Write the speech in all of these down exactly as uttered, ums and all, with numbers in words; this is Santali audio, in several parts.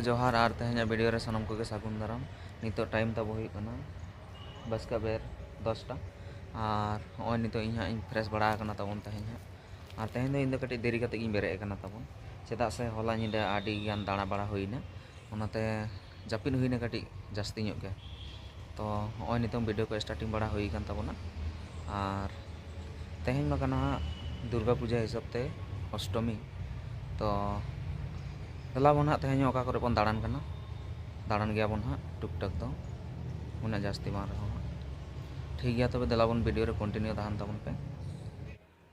ᱡᱚᱦᱟᱨ ᱟᱨ ᱛᱮᱦᱮᱧᱟᱜ video ᱨᱮ ᱥᱟᱱᱟᱢ ᱠᱚᱜᱮ ᱥᱟᱹᱜᱩᱱ ᱫᱟᱨᱟᱢ᱾ ᱱᱤᱛᱚᱜ time ᱛᱟᱵᱚ ᱦᱩᱭᱩᱜ ᱠᱟᱱᱟ ᱵᱟᱥᱠᱟ ᱵᱮᱨ ᱫᱚᱥᱴᱟ᱾ ᱟᱨ ᱦᱚᱸᱜᱼᱚᱭ ᱱᱤᱛᱚᱜ ᱤᱧ ᱦᱟᱸᱜ ᱤᱧ fresh ᱵᱟᱲᱟ ᱟᱠᱟᱱᱟ ᱛᱟᱵᱚᱱ ᱛᱮᱦᱮᱧ ᱦᱟᱸᱜ᱾ ᱟᱨ ᱛᱮᱦᱮᱧ ᱫᱚ ᱤᱧ ᱫᱚ ᱠᱟᱹᱴᱤᱡ ᱫᱮᱨᱤ ᱠᱟᱛᱮ ᱜᱤᱧ ᱵᱮᱨᱮᱫ ᱟᱠᱟᱱᱟ ᱛᱟᱵᱚᱱ, ᱪᱮᱫᱟᱜ ᱥᱮ ᱦᱚᱞᱟ ᱧᱤᱫᱟᱹ ᱟᱹᱰᱤ ᱜᱟᱱ ᱫᱟᱬᱟ ᱵᱟᱲᱟ ᱦᱩᱭᱱᱟ, ᱚᱱᱟᱛᱮ ᱡᱟᱹᱯᱤᱫ ᱦᱩᱭᱱᱟ ᱠᱟᱹᱴᱤᱡ ᱡᱟᱹᱥᱛᱤ ᱧᱚᱜ ᱜᱮ᱾ ᱛᱚ ᱦᱚᱸᱜᱼᱚᱭ ᱱᱤᱛᱚᱝ video ᱠᱚ starting ᱵᱟᱲᱟ ᱦᱩᱭ ᱟᱠᱟᱱ ᱛᱟᱵᱚᱱᱟ᱾ ᱟᱨ ᱛᱮᱦᱮᱧ ᱢᱟ ᱠᱟᱱᱟ ᱦᱟᱸᱜ ᱫᱩᱨᱜᱟ ᱯᱩᱡᱟᱹ ᱦᱤᱥᱟᱹᱵ ᱛᱮ ᱚᱥᱴᱚᱢᱤ᱾ ᱛᱚ ᱫᱮᱞᱟ ᱵᱚᱱ ᱦᱟᱸᱜ ᱛᱮᱦᱮᱧ ᱦᱚᱸ ᱚᱠᱟ ᱠᱚᱨᱮ ᱵᱚᱱ ᱫᱟᱬᱟᱱ ᱠᱟᱱᱟ, ᱫᱟᱬᱟᱱ ᱜᱮᱭᱟᱵᱚᱱ ᱦᱟᱸᱜ ᱴᱩᱠ ᱴᱟᱠ ᱫᱚ, ᱩᱱᱟᱹᱜ ᱡᱟᱹᱥᱛᱤ ᱵᱟᱝ ᱨᱮᱦᱚᱸ ᱦᱟᱸᱜ᱾ ᱴᱷᱤᱠ ᱜᱮᱭᱟ, ᱛᱚᱵᱮ ᱫᱮᱞᱟ ᱵᱚᱱ video ᱨᱮ continue ᱛᱟᱦᱮᱱ ᱛᱟᱵᱚᱱ ᱯᱮ᱾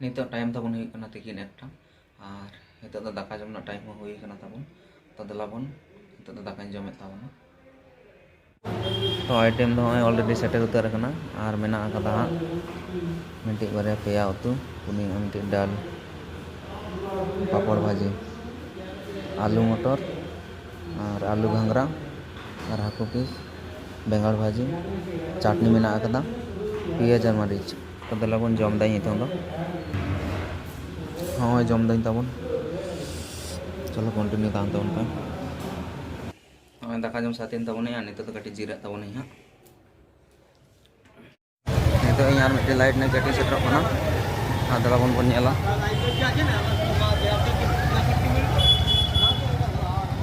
ᱱᱤᱛᱚᱜ time ᱛᱟᱵᱚᱱ ᱦᱩᱭᱩᱜ ᱠᱟᱱᱟ ᱛᱤᱠᱤᱱ ᱮᱠᱴᱟ, ᱟᱨ ᱱᱤᱛᱚᱜ ᱫᱚ ᱫᱟᱠᱟ ᱡᱚᱢ ᱨᱮᱱᱟᱜ time ᱦᱚᱸ ᱦᱩᱭ ᱠᱟᱱᱟ ᱛᱟᱵᱚᱱ᱾ ᱛᱚ ᱫᱮᱞᱟ ᱵᱚᱱ, ᱱᱤᱛᱚᱜ ᱫᱚ ᱫᱟᱠᱟᱧ ᱡᱚᱢᱮᱫ ᱛᱟᱵᱚᱱᱟ᱾ ᱛᱚ item ᱫᱚ ᱱᱚᱜᱼᱚᱭ already ᱥᱮᱴᱮᱨ ᱩᱛᱟᱹᱨ ᱟᱠᱟᱱᱟ, ᱟᱨ ᱢᱮᱱᱟᱜ ᱟᱠᱟᱫᱟ ᱦᱟᱸᱜ ᱢᱤᱫᱴᱤᱡ ᱵᱟᱨᱭᱟ ᱯᱮᱭᱟ ᱩᱛᱩ, ᱯᱩᱱᱭᱟᱹ ᱢᱤᱫᱴᱤᱡ ᱰᱟᱞ, ᱯᱟᱯᱚᱲ ᱵᱷᱟᱹᱡᱤ, ᱟᱹᱞᱩ ᱢᱚᱴᱚᱨ, ᱟᱨ ᱟᱹᱞᱩ ᱜᱷᱟᱸᱜᱽᱨᱟ, ᱟᱨ ᱦᱟᱹᱠᱩ piece, ᱵᱮᱸᱜᱟᱲ ᱵᱷᱟᱹᱡᱤ, ᱪᱟᱴᱱᱤ ᱢᱮᱱᱟᱜ ᱟᱠᱟᱫᱟ, ᱯᱮᱸᱭᱟᱡᱽ ᱟᱨ ᱢᱟᱹᱨᱤᱪ᱾ ᱛᱚ ᱫᱮᱞᱟ ᱵᱚᱱ ᱡᱚᱢ ᱫᱟ ᱱᱤᱛᱚᱝ ᱫᱚ᱾ ᱦᱚᱸᱜᱼᱚᱭ ᱡᱚᱢ ᱫᱟᱹᱧ ᱛᱟᱵᱚᱱ᱾ ᱪᱚᱞᱚ continue ᱛᱟᱦᱮᱱ ᱛᱟᱵᱚᱱ ᱯᱮ᱾ ᱱᱚᱜᱼᱚᱭ ᱫᱟᱠᱟ ᱡᱚᱢ ᱥᱟᱹᱛᱮᱱ ᱛᱟᱵᱚᱱᱟᱹᱧ, ᱟᱨ ᱱᱤᱛᱚᱜ ᱫᱚ ᱠᱟᱹᱴᱤᱡ ᱡᱤᱨᱟᱹᱜ ᱛᱟᱵᱚᱱᱟᱹᱧ ᱦᱟᱸᱜ᱾ ᱱᱤᱛᱚᱜ ᱤᱧ ᱟᱨ ᱢᱤᱫᱴᱮᱱ light ᱨᱮᱱᱟᱜ ᱠᱟᱹᱴᱤᱡ ᱥᱮᱴᱮᱨᱚᱜ ᱠᱟᱱᱟ, ᱟᱨ ᱫᱮᱞᱟ ᱵᱚᱱ, ᱵᱚᱱ ᱧᱮᱞᱟ᱾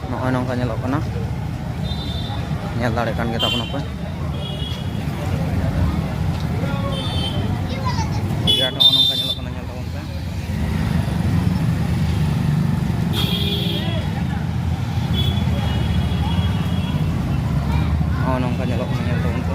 ᱱᱚᱜᱼᱚᱭ ᱱᱚᱝᱠᱟ ᱧᱮᱞᱚᱜ ᱠᱟᱱᱟ, ᱧᱮᱞ ᱫᱟᱲᱮᱭᱟᱜ ᱠᱟᱱ ᱜᱮ ᱛᱟᱵᱚᱱᱟ ᱯᱮ᱾ ᱜᱮᱴ ᱱᱚᱜᱼᱚ ᱱᱚᱝᱠᱟ ᱧᱮᱞᱚᱜ ᱠᱟᱱᱟ, ᱧᱮᱞ ᱛᱟᱵᱚᱱ ᱯᱮ᱾ ᱱᱚᱜᱼᱚ ᱱᱚᱝᱠᱟ ᱧᱮᱞᱚᱜ ᱠᱟᱱᱟ, ᱧᱮᱞ ᱛᱟᱵᱚᱱ ᱯᱮ᱾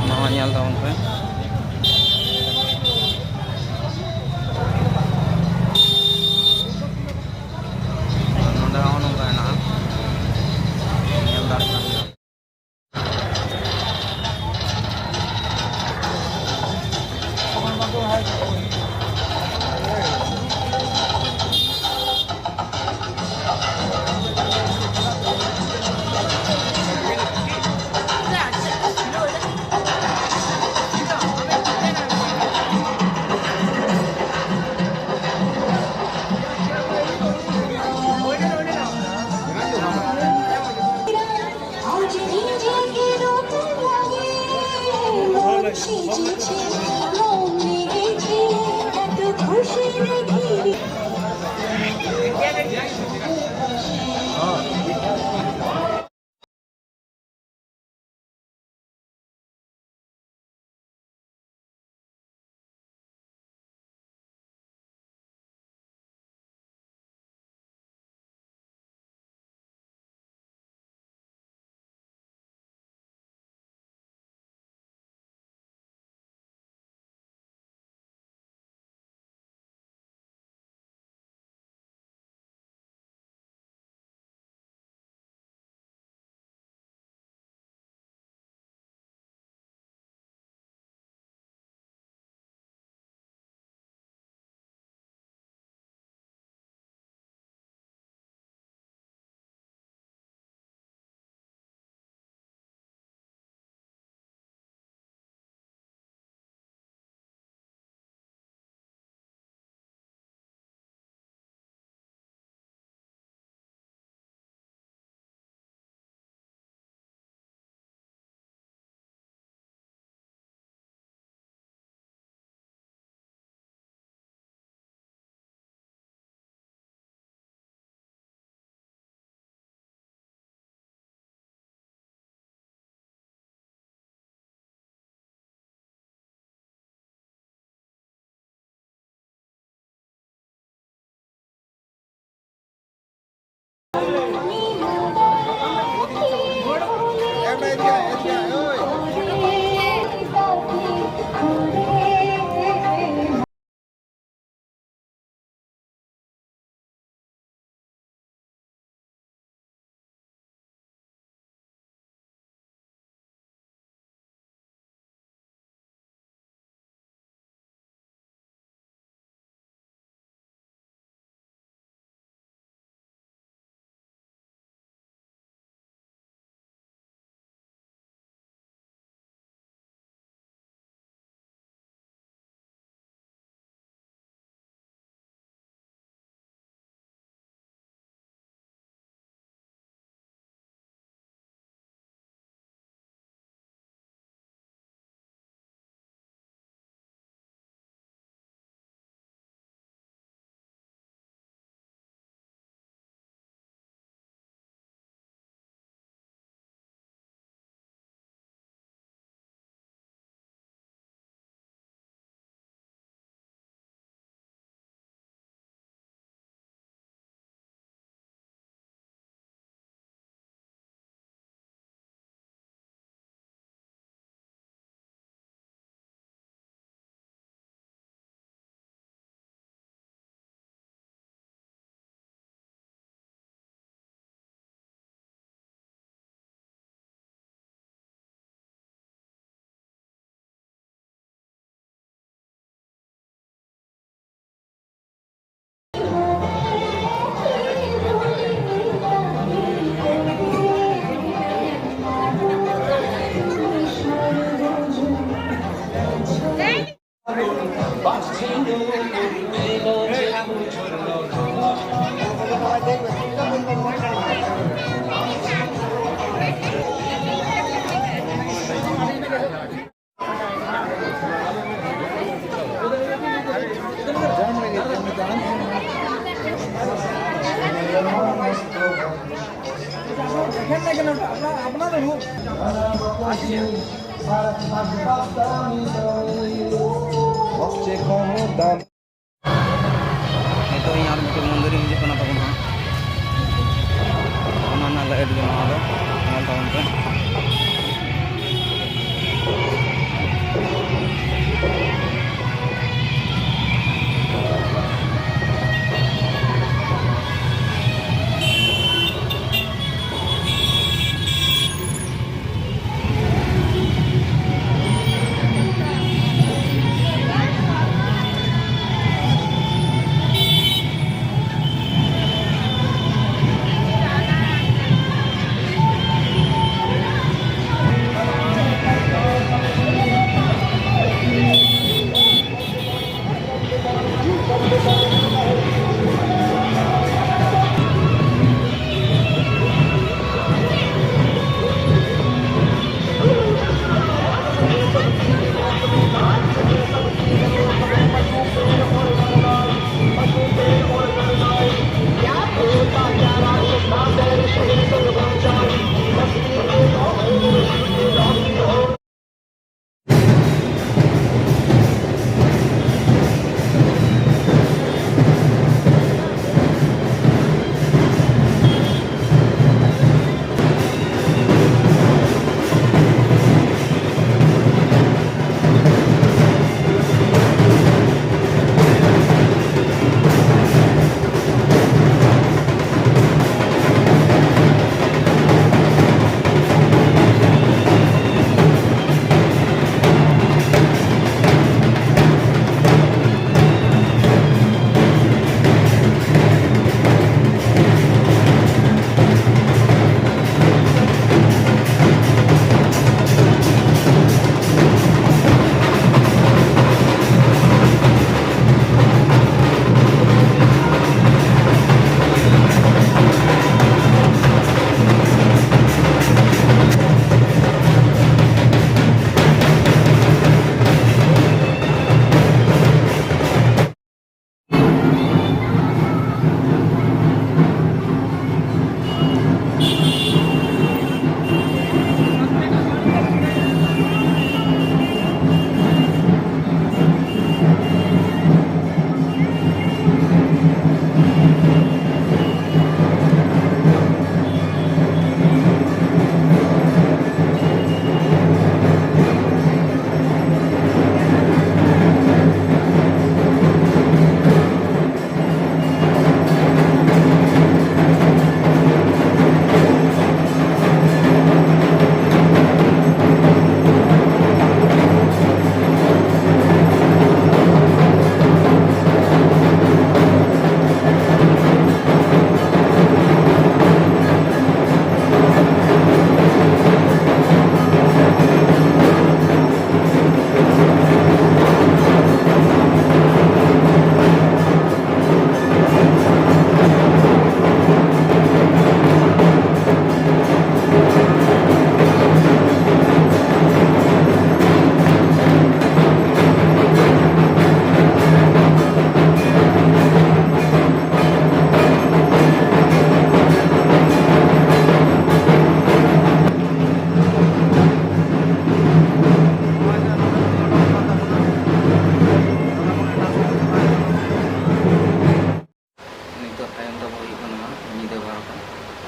ᱱᱚᱣᱟ ᱧᱮᱞ ᱛᱟᱵᱚᱱ ᱯᱮ᱾ ᱱᱚᱰᱮ ᱦᱚᱸ ᱱᱚᱝᱠᱟ ᱦᱮᱱᱟᱜᱼᱟ, ᱧᱮᱞ ᱫᱟᱲᱮᱭᱟᱜ ᱠᱟᱱ ᱜᱮᱭᱟ᱾ ᱱᱤᱛᱚᱜ ᱤᱧ ᱟᱨ ᱢᱤᱫᱴᱮᱱ ᱢᱚᱱᱫᱤᱨ ᱤᱧ ᱦᱤᱡᱩᱜ ᱠᱟᱱᱟ ᱛᱟᱵᱚᱱ ᱦᱟᱸᱜ᱾ ᱚᱱᱟ ᱨᱮᱱᱟᱜ light ᱜᱮ ᱱᱚᱣᱟ ᱫᱚ, ᱧᱮᱞ ᱛᱟᱵᱚᱱ ᱯᱮ᱾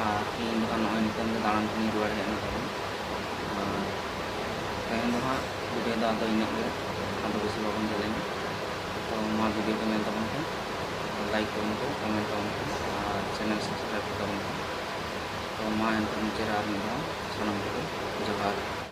ᱟᱨ ᱤᱧ ᱫᱚ ᱦᱟᱸᱜ ᱱᱚᱜᱼᱚᱭ ᱱᱤᱛᱚᱝ ᱜᱮ ᱫᱟᱬᱟᱱ ᱠᱷᱚᱱᱤᱧ ᱨᱩᱣᱟᱹᱲ ᱦᱮᱡ ᱮᱱᱟ ᱛᱟᱵᱚᱱ᱾ ᱟᱨ ᱛᱮᱦᱮᱧ ᱫᱚ ᱦᱟᱸᱜ ᱵᱷᱤᱰᱤᱭᱳ ᱫᱚ ᱟᱫᱚ ᱤᱱᱟᱹᱜ ᱜᱮ, ᱟᱫᱚ ᱵᱮᱥᱤ ᱵᱟᱵᱚᱱ ᱡᱮᱞᱮᱧᱟ᱾ ᱛᱚ ᱢᱟ ᱵᱷᱤᱰᱤᱭᱳ ᱠᱚ ᱧᱮᱞ ᱛᱟᱵᱚᱱ ᱯᱮ, ᱞᱟᱭᱤᱠ ᱛᱟᱵᱚᱱ ᱯᱮ, ᱠᱚᱢᱮᱱᱴ ᱛᱟᱵᱚᱱ ᱯᱮ ᱟᱨ ᱪᱮᱱᱮᱞ ᱥᱟᱵᱥᱠᱨᱟᱭᱤᱵ ᱛᱟᱵᱚᱱ ᱯᱮ᱾ ᱛᱚ ᱢᱟ ᱮᱱᱠᱷᱟᱱ ᱢᱩᱪᱟᱹᱫ ᱨᱮ ᱟᱨ ᱢᱤᱫ ᱫᱷᱟᱣ ᱥᱟᱱᱟᱢ ᱠᱚᱜᱮ ᱡᱚᱦᱟᱨ᱾